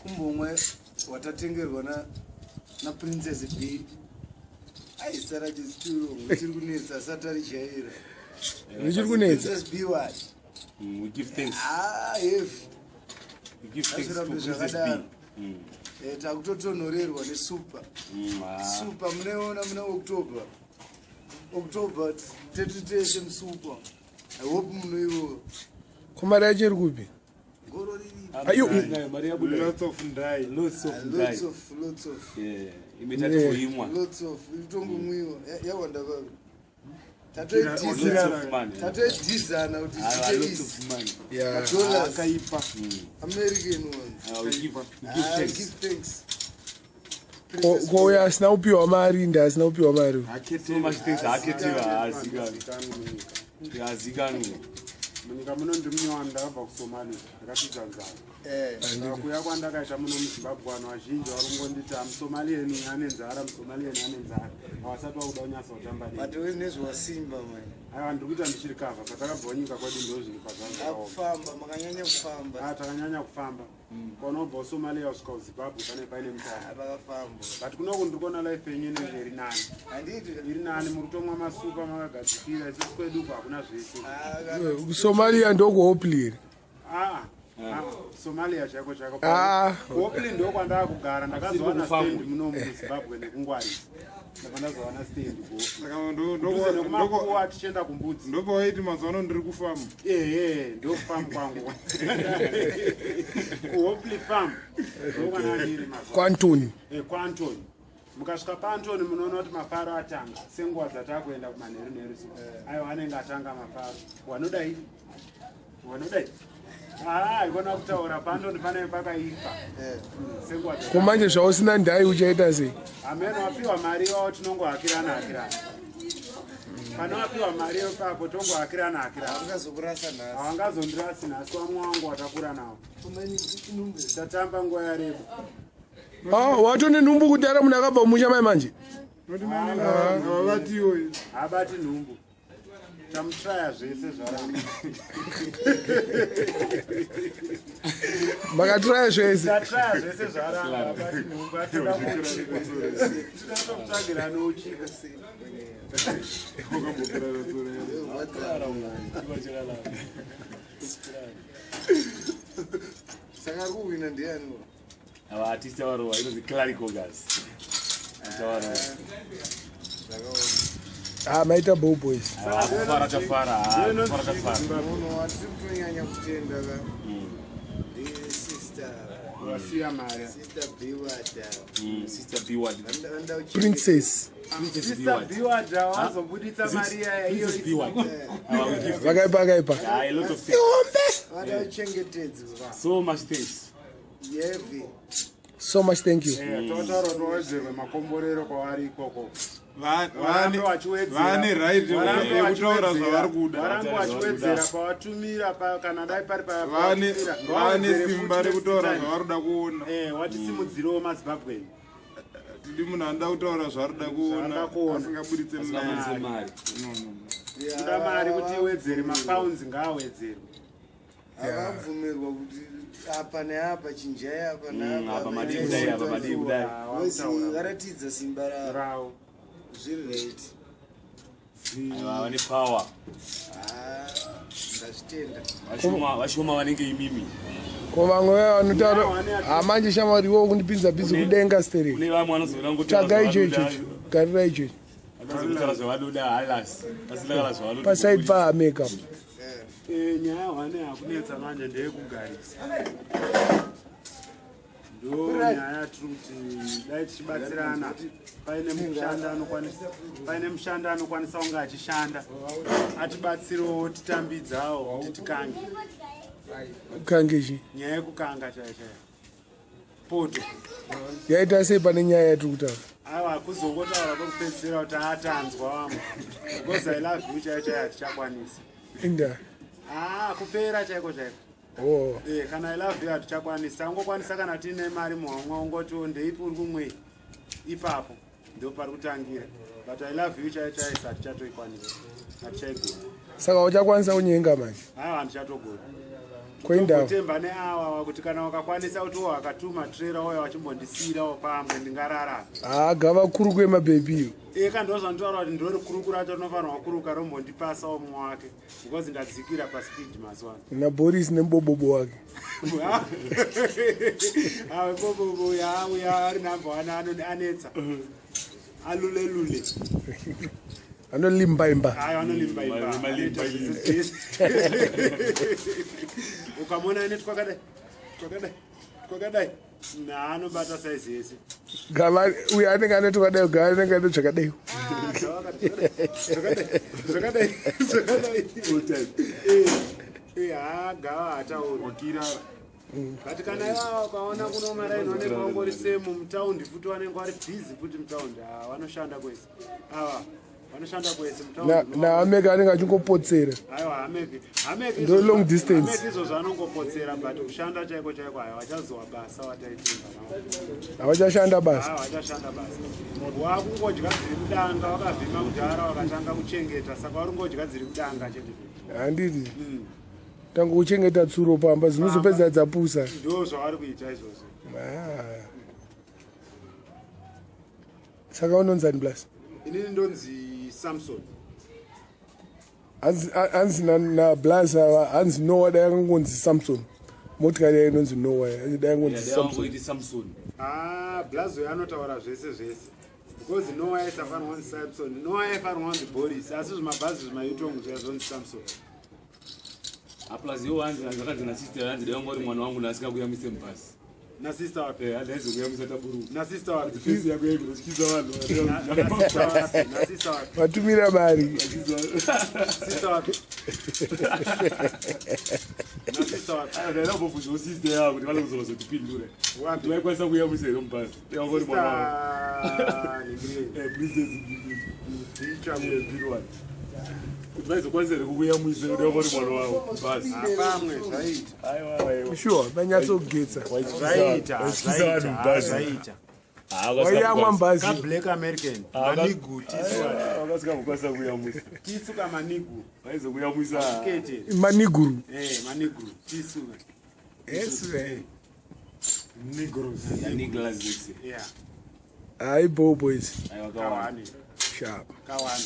Kumbomwe watatengerwa na naPrincess B. Aizita racho zituro richiri kunetsa, asati arijaira. Richiri kunetsa. Princess B what? We give thanks. Ah, heavy. We give thanks to Azvirambe Princess B. zvakadaro. Takutotonhorerwa nesuper. Ah. Super munoiona muna October. October tetu tese musuper. I hope munoiona. Ko mari yacho iri kupi? Ngoro riri. Ayo. Nayo mari yabuda. Lots of ndai. Lots of Ah, ndai. lots of, lots of. Yeah, imwe tatongomwa. Lots of itongomwiwa yawanda baba. Lots of money. Tatoidhizana kuti Ah, zviite lots easy. of money. Madollars, Akaipa. American ones. Ah, we give Ah, thanks. give thanks. Ko uyo asina kupiwa mari, ndi asina kupiwa mari. So much thanks. Haketiwa, haazikanwi. Munyika. Haazikanwi. Munyika muno ndiri munyowani, ndakabva kuSomalia, ndakapidza nzara. Saka kuuya kwandakaita muno muZimbabwe, vanhu vazhinji vari kungonditi, "Musomalieni ane nzara, Musomalieni ane nzara." Havasati vakuda kunyatsa kutamba neni. But nezvasimba mani. Aiwa, ndiri kuita ndichiri kavha patakabvawo nyika kwedu, ndo zvinhu pazvazvakaoma. Akufamba, makanyanya kufamba. Ah, takanyanya kufamba. Kwaunobva kuSomalia kusvika kuZimbabwe pane paine mutano. Ah, pakafamba. But kunoku ndiri kuona life yenyu inenge iri nani. Handiti? Iri nani, muri kutomwa masupa makagadzikira. Isusu kweduko hakuna zvese. Kusomalia ndokuHopley here? Ah, ah, Somalia chaiko chaiko. Ah. Hopley ndo kwandava kugara. Ndakazowana Kufamu. stand muno muZimbabwe nekungwarisa, ndabva ndazowana stand kuHopley. Saka Dhuze nekumakuwa tichienda kumbudzi. Ndopawaiti mazuva ano ndiri kufamu. Ehe, ndokufamu kwangu, kuHopley Farm, ndokwanandiri mazuva. KwaAntony. KwaAntony. Mukasvika paAntony munoona kuti mafaro atanga, senguva dzatakuenda kumanheru nheru. So aiwa, anenge atanga mafaro. Wanodai, wanodai, aa, ikona kutaura paAntony panenge pakaipa senguva. Ko manje zvausina ndai uchaita sei? Hameno, wapiwa mari iwawo, tinongohakirana hakirana. Panowapiwa mari ipapo tongohakirana hakirana. Havangazokurasa nhasi. Havangazondirasi nhasi, wamwe wangu watakura nawo, tatamba nguva yareba. Ah, watone nhumbu kudhara, munhu akabva mumusha mai manje. Noti havavatiwo. Haabati nhumbu, tamutraya zvese, zvaramba. Makatraya zvese. Tatraya zvese, zvaramba. Haabati nhumbu, atoda kuuchikwa, tinoda kutomutsvagira nouchika. Wakambokirara tsora. Saka ari kuwina ndiani? Ava artist avarova inonzi Clarico Gas. Avarova. Zvakaoma. Ah, maita bow boys. Ava kufara tafara. Ah, kufara tafara. Munhu watiri kutonyanya kutenda ka ndisister. Wasiya mari. Sister Biwada. Sister Biwad. Princess. Princess Sister Biwad. Biwada wazobuditsa mari iya iyo. Princess Biwad. Ava we give thanks. Vakaipa, akaipa. Ah, a lot of thanks. Vada kuchengetedzwa. So much thanks. Yevi. So much thank you. Totaura kuti wawedzerwe makomborero kwavari ikoko. Varambe vachiwedzera. Vane right Varambe yekutaura vachiwedzera. zvavari kuda. Varambe vachiwedzera pavatumira kana dai pari Vane pavatumira, vane ngavawedzere simba futi rekutaura next time. zvavari kuda kuona. Watisimudzirewo maZimbabweni. Tidi munhu anoda kutaura zvaari kuda Zvaanoda kuona kuona. asingabuditse Asingabuditse mari. mari. No, no, no. Kuda mari kuti iwedzere, mapounds ngaawedzerwe. Havabvumirwa kuti apa neapa chinjai, apa neapa. Apa madii kudai, apa madii kudai. Wezi varatidza simba ravo. Ravo. Zviri right. Ava vane power. Ah, ndazvitenda. Vashoma, vashoma vanenge imimi. Ko vamwe vaya vanotaura hamanje, shamwari, iwo kundipinza busy kudenga stereki. Kune vamwe vanozoda ngotaura Tsvaga icho. zvavanoda. Ichocho, garira ichocho. Vanozotaura zvavanoda halas. Vasina kana zvavanoda. Paside pamakeup. Nyaya hwane yakunetsa manje ndeyekugarisa, ndo nyaya yatiri kuti dai tichibatsirana, paine mushandi anokwanisa kunge achishanda, atibatsirewo titambidzawo kuti tikange. Kange chi? Nyaya yekukanga chaiyo chaiyo, poto. Yaita sei pane nyaya yatiri kutaura? Aiwa, kuzongotaura kwekupedzisira kuti atanzwa vamwe, because "I love you" chaiyo chaiyo hatichakwanisi. Inda? Ah, kupera chaiko chaiko. Oh. Kana "I love you" hatichakwanisi, tangokwanisa kana tiine mari muhomwe, ungotiwo ndeipi uri kumwei ipapo, ndo pari kutangira. But "I love you" chaiyo chaiyo hatichatoikwanisa, hatichaigona. Saka uchakwanisa kunyenga manje? Aiwa, handichatogona. Koindawo? Temba neawawa kuti kana wakakwanisa kuti wo akatuma trera wauya wachimbondisiirawo pamwe ndingararama. Haa, gava kuru kwemabhebhiyo. Eka, ndozvanditaura kuti ndori kuruku racho rinofanirwa kuruka rombondipasawo mumwe wake, because ndadzikira paspeed mazuva ano. NaBoris nemubobobo wake. Awe, bobobo uya ari number one, anetsa alule lule. Anolimbaimba. Ayo, anolimbaimba. Malimba. Anoita zvese zvese. Ukamona ane twakadai twakadai twakadai, naanobata saizi yese. Gava uyo anenge ane twakadai, gava anenge ane zvakadai. Ah, gava akati zvakadai zvakadai zvakadai. Eh, haa, gava hatauri. Wakirara. But kana ivava ukaona kuno maraini vanenge vangori semu mutaundi futi, vanenge vari bhizi futi mutaundi. Ah, vanoshanda kwese ava, vanoshanda kwese mutaundi. Naameka anenge achingopotsera. Aiwa, hameki, hameki. Ndo long distance. Hameki izvozvo anongopotsera, but kushanda chaiko chaiko hayo vachazowa basa wataitimba nawo. Havachashanda basa. Haa, vachashanda basa, wakungodya dziri mudanga. Wakavhima kudhara, wakatanga kuchengeta, saka uri ngodya dziri mudanga chete. Handiti tange kuchengeta tsuro pamba dzinozopedza dzapusa. Ndo zvavari kuita izvozvo. Ah. Saka unonzani, plus? Inini ndonzi Samson. Hanzi nablas ava, hanzi Noah dai akangonzi Samson. Motikari yayo inonzi Noah, hanzi dai angonzi Samson. Yawangoiti Samson. Ah, blazo anotaura zvese zvese, because Noah aisafanirwa kunzi Samson. Noah aifanirwa kunzi Boris, asi zvimabhazi zvimayutongu zviya zvonzi Samson. Aplus iwo hanzi zvakanzi nasister, hanzi dai wanga uri mwana wangu ndasingakuyamwise mubhasi. Nasister wapi? Handaizokuyamusa taburuka. Nasister wapi? Fesi yako yainotyisa vanhu. Nasister wapi? Nasister wapi? Vatumira mari. Sister wapi? Nasister wapi? Ndaidambobvunzawo sister yavo kuti vanozozotipindura Wapi? kuti vaikwanisa kuyamwisa here mubhasi dai wanga uri mwana wangu. Sister Ningireni. Princess. Dzicha. B1, kuti vaizokwanisa here kukuyamwisa dai wanga uri mwana wavo mubhasi. Pamwe zvaita. Aiwa, aiwa. Sure, vanyatsogetsa. Zvaita. Waityisa vanhu Zvaita. mubhazi. Zvaita. Waiyamwa mubhazi? Kablack American manigu tisu. Vakasingakwanisa kuyamwisa. Tisu kamanigu. Vaizokuyamwisa. Kete. Maniguru. Eh, maniguru tisu. Yes. Negroes. Yeah. Hayi, bo boys. Kawani. Sharp. Kawani.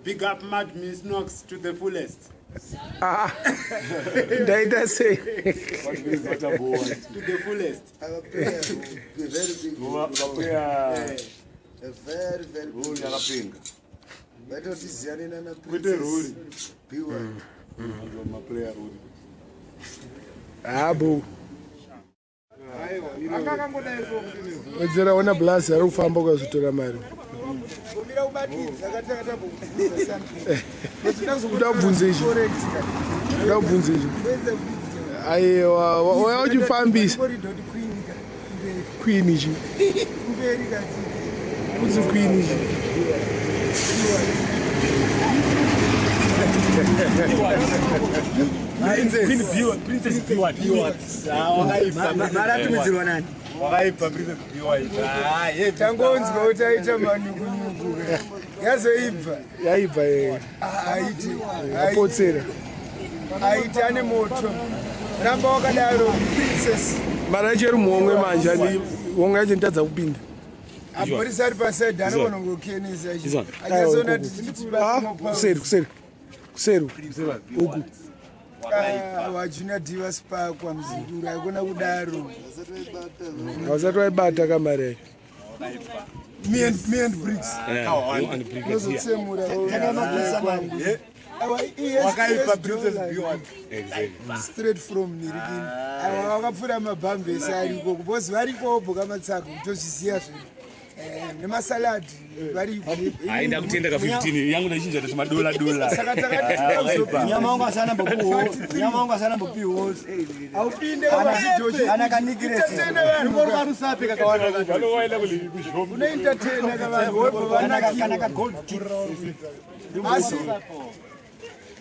Big up Mad Miss Knox to the fullest. Ah, ndaita sei? To the fullest. Our prayer will be very big. Vapuya. A very, very big. Yakapenga. Vaitotiziyane nana Kwete rori. B1. Maplayer rori. Ha, bo wedzera, ona blas ari kufamba ukazotora mari. Kuda kubvunza ichi, kuda kubvunza ichi. Aiwa, wauya uchifambisa queen ichi, kunzi queen ichi. Princess B1. Maratumidzirwa nani? Wakaipa Princess B1. Tangonzwa kuti aita manyukunyuku, yazoibva. Yaibva ye. Aiti. Apotsera. Aiti ane moto, ramba wakadaro, princess. Mari yacho iri muhomwe manje, andi homwe yacho nditadza kupinda. Aborisi ari pasaidi anogona kungokenesa achazoona. Ah, kuseri, kuseri, kuseri uku. Wajuna diva spakwa muzukuru, aikona kudaro. Hausati waibata kamari yacho. Me and Bricks nozotsemura. Wakaipa Princess B1. Straight from Nirikini. Aiwa, wakapfuura mabhambi ese ariko because varikowo bhoka matsago kutozviziva zvedu nemasaladhi variko. Hayi, ndakutenda ka 15 yangu ndachinja kuti madola dola. Saka takati Nyama wangu asana mbopiwo, nyama wangu asana mbopiwo. Haupinde. Kana kanikiresi. Vanowaenda kuzvombo. Unoentertaina kavanhu wobva Kana vanakiwa. ka gold teeth.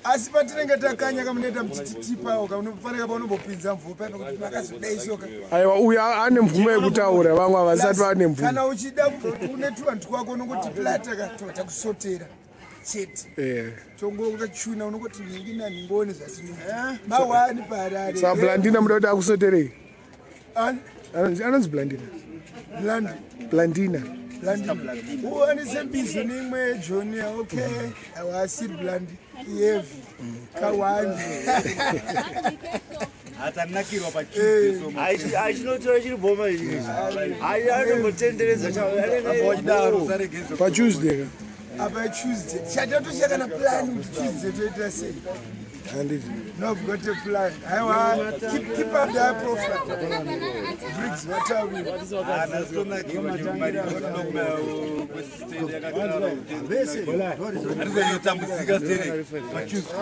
Asi patinenge takanya kamunoita muchititipawo kaunofanira paunombopinza mvumo pano kuti makazodai soka. Aiwa, uyu ane mvumo yekutaura, vamwe havasati vane mvumo. Kana uchida une tuvanhu twako unongoti plata ka takusotera. Chete. Tongokachuna unongoti nhingi nanhingi one zvatinoita mawani paharare. Saka Blandina muda kuti akusoterei? Ani? Anonzi Blandina. Blandi. Blandina. Blandi uwanise mbizo neimwe yejoni. Okay, awasiri blandi iyevi kawani. Hatanakirwa paTuesday so much. Achinotora chiri bhoma ichi, anombotenderedza. Wachidaro usaregedza. PaTuesday ka? Apa Tuesday chatatoshaya kana plan kuti Tuesday toita sei. Handiti. No, I've got a plan. Aiwa, keep up the high profile. Briggs, what are we? Tonakirwa nemarimarizotambudzika sterek paTuesday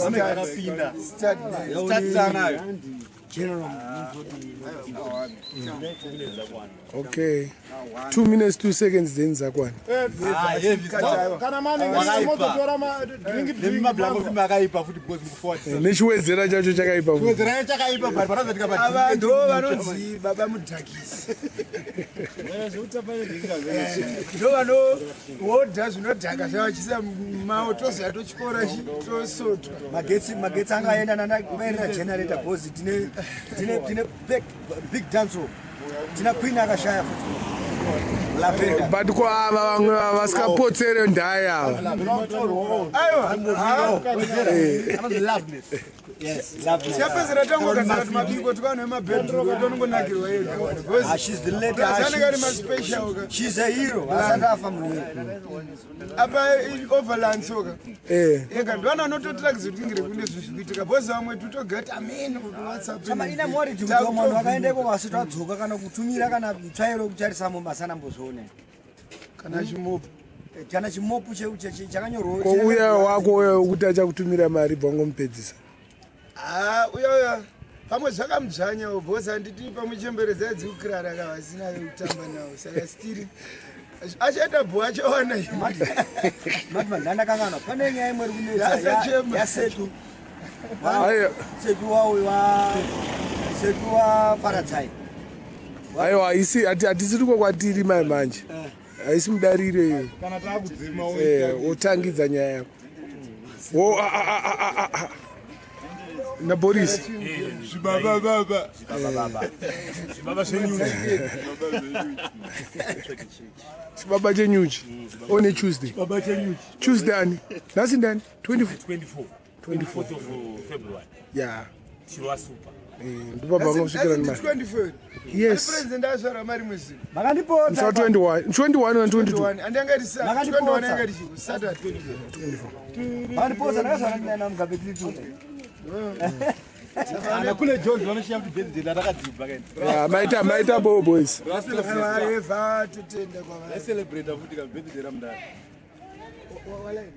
anenge akapinda. Start there. Start anayo. Okay, 2 minutes 2 seconds then zakwana. Kana manengemototora madrink. Nemablango akaipa futi because mukuforward. Nechiwedzera chacho chakaipa futi. Wedzera chakaipa, but panozotika. Ava ndo vanonzi baba mudhakisi, ndo vanohodha zvinodhaka zvavachisa mao, toziva tochikora tosotwa. Magetsi angaenda nandakuvairira generator because tine big dancehall. Tina queen akashaya futi Lavenda. But ko ava vamwe vasikapotsere ndaya ava? Aiwa. Anonzi Loveness. Yes, lovely. Chapedzera tangogadzira kuti mabiko tikaona emabedroom tonongonakirwa ega. Ah, she's the lady. Ah, Anenge ari maspecial ka. She's a hero. Asati afa munhu. Apa overlandsoka ega ndovana vanototirakidza kuti ingire kune zvinhu zvikuitika bhozi vamwe totogati amen kuti WhatsApp. Chama ina mori kuti munhu akaendeko vasati vadzoka kana kutumira kana mutsvairo kutarisamo masanambozvione. Kana chimopo. Kana chimopu chakanyorwa. Ko uya wako uya wekuti achakutumira mari bvangomupedzisa? Ha, uya uya pamwe zvakamudzvanyawo bhozi handiti pamwe chemberedzai dzikukirara ka vasina vekutamba nawo, saka stiri achaita bho achawana. Mati mandandakangana pane nyaya imwe iri kunetsa Yasachema. yasetu. Aiwa. Setu wa setu wa Paradzai. Aiwa, haisi hatisiri ko kwatiri mai manje, haisi mudariro iyo. Kana taakudzima. Wotangidza nyaya yako wo a- a- a- a- a- a. Naboris. Zvibaba baba. Zvibaba zvenyuchi. Chibaba chenyuchi one Tuesday. Baba chenyuchi. Tuesday ani nhasi ndani? 24. 24, 24th of February. Ya. Chirwa super. Ndobaba vangosvikira nemari. 24. Yes. President azvara mari mwezi. Makandipotsa. Musa 21, 21 na 22. Andangati Makandipotsa. 21 angati Saturday. Makandipotsa, ndakazvara ndinaina Mugabe tiri two. Ana kule Jones vanoshiya kuti birthday rakadzibva kaini. Ya, maita bo boys. Eva, totenda kwavari. Celebrate futi ka birthday ramudara. Walaini.